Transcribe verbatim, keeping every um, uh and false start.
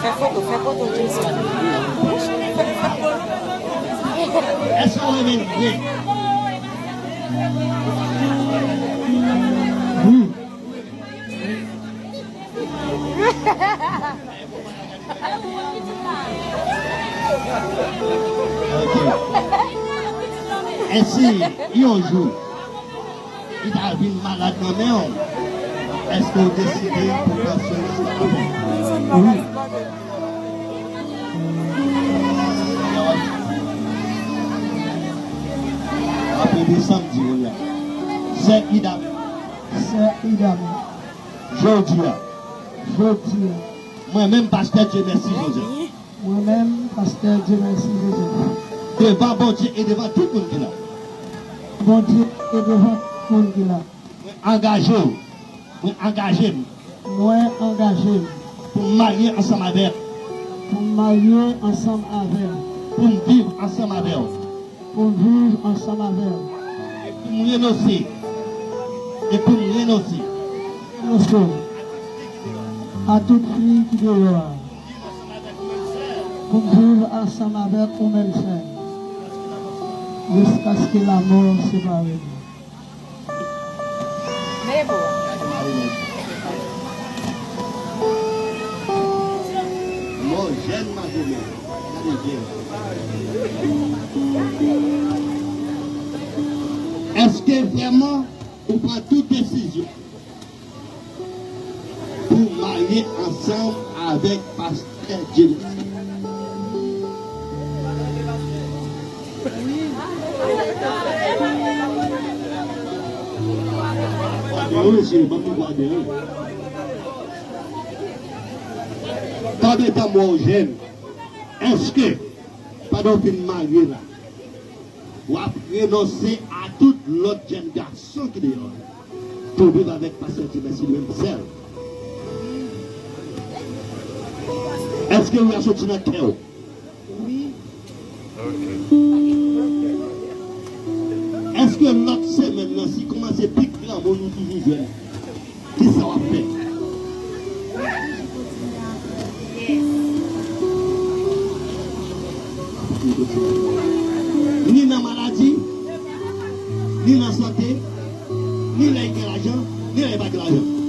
Fè foto, fè foto, Jason. Èske w renmen l vre? Wi. Ok. Èske yon jou li ta vin malad nan men w, èske w deside pou pran swen li? Wi. Apre de samdi, w la. Sè Ida. Sè Ida. Jodi a. Jodi a. Mwen menm, pastè Dieumercy Joseph. Mwen menm, pastè Dieumercy Joseph. Devan Bondye e devan tout moun ki la. Bondye e devan tout moun ki la. Mwen angaje w. Mwen angaje m. Mwen angaje m. Pou m marye ansanm avè w. Pou m marye ansanm avè w. Pou m viv ansanm avè w. Pou m viv ansanm avè w. E pou m renonse. E pou m renonse. Renonse. A tout fi ki deyò a. Pou m viv ansanm avèk ou menm sè. Jiskaske lamò separe nou. Mò jèn magomen. Gade byen. Èske vrèman ou pran tout desizyon pou marye ansanm avèk pastè James? Wi, mesye, ban m gade, wi. Pandan tan mwen jèn, èske, pandan w fin marye la, w ap renonse a tout lòt jèn gason ki deyò a pou viv avèk pastè James li menm sèl? Èske wi a soti nan kè w? Wi. Èske lòt semèn nan, si kòmanse pi granmoun ou toujou jèn, kisa w ap fè? Ni nan maladi, ni nan sante, ni lè l gen lajan, ni lè l pa gen lajan.